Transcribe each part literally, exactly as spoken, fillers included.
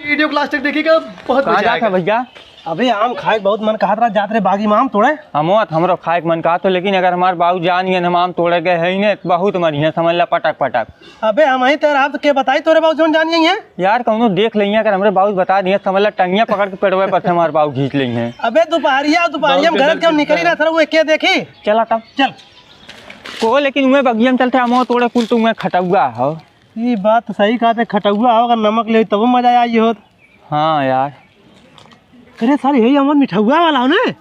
वीडियो को लास्ट तक देखिएगा, बहुत कहाँ मजा जात आएगा। है भैया? अबे आम खाए के बहुत मन कहत रहा, जात रहे बागी में आम तोड़े। हमो, हमरो खाए के मन कहत हो, लेकिन अगर हमार बाबू जान गए हम आम तोड़े गए है ही ने, बहुत मरिहे, समझ ला पटक पटक। अबे हम ही तो रहब तो के बताई तोरे बाबू जौन जान गई है। यार कौनो देख लेइहे, अगर हमरे बाबू बता दिए समझ ला टंगिया पकड़ के पेड़वे पर से हमार बाबू खींच लेइहे। अबे दोपहरिया, दोपहरिया में बहुत घर के जल्दी निकली ना, सर वो के देखी। चला तब। चल। को लेकिन उहे बगिया में चलते, हमो तोड़े कुल तो उहे खटौआ हो। ई बात सही कहत है, खटौआ हो, अगर नमक ले तबो मजा आई होत। हाँ यार। अरे सारे, यही हमार मिठौआ वाला हो ने?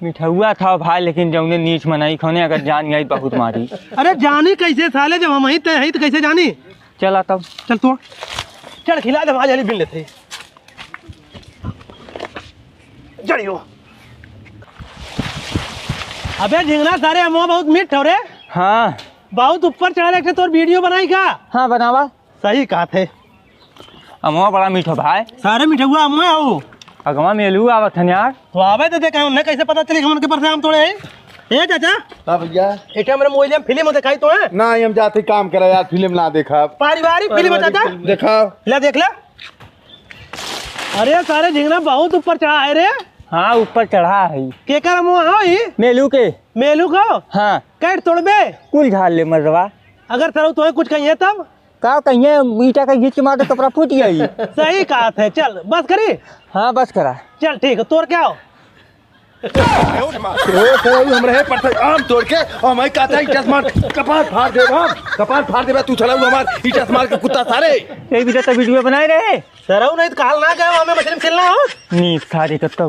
मिठौआ था भाई, लेकिन जौने नीच मनई खौने अगर जान गई बहुत मारी। अरे जानी कैसे साले, जब हम ही ते ही तो कैसे जानी? चला तब। चल तू। चल खिला दे, आज बिन लेते। जड़ियो। अबे झिंगना सारे, अमवा बहुत मीठ हो रे। हाँ। बहुत ऊपर चढ़ा रखे, तोर वीडियो बनाई का? हाँ, बनावा। सही कहत है। अमवा बड़ा मीठो भाई। सारे मिठौआ अमवा हो। अगवा मेलू आवत हन यार। तो आवे तो देखा, उन्हें कैसे पता चली हम उनके पर से आम तोड़े हैं? ए चाचा। हाँ भैया। एटा मेरे मोबाइल में फिल्म दिखाई तो है? ना, हम जाते काम करा यार, फिल्म ना देखा। पारिवारिक फिल्म है चाचा। देखा। ला देख ले। अरे सारे झिंगना बहुत ऊपर चढ़ा है रे। हाँ, ऊपर चढ़ा है। केकर अमवा हो ई? मेलू के। मेलू को? हाँ। कैट तोड़बे? कुल झाड़ ले मर्दवा। अगर सरऊ तोहे कुछ कहिए तब? का कहिए, ईटा के घींच के मार दे, कपड़ा फूट जाई। सही कहत है, चल बस करी। हाँ, बस करा। चल ठीक है, तोर क्या हो? ओ, सरऊ, हम रहे पड़ते आम तोड़ के, और मैं कहता है, चश्मा कपाल फाड़ दे हम, कपाल फाड़ देबा तू, सरऊ, हमार ई चश्मा के कुत्ता सारे। यही भी तो वीडियो बनाए रहे। सरऊ नहीं तो काल ना गए, हमें मछली में खेलना हो। नी सारे कत्ता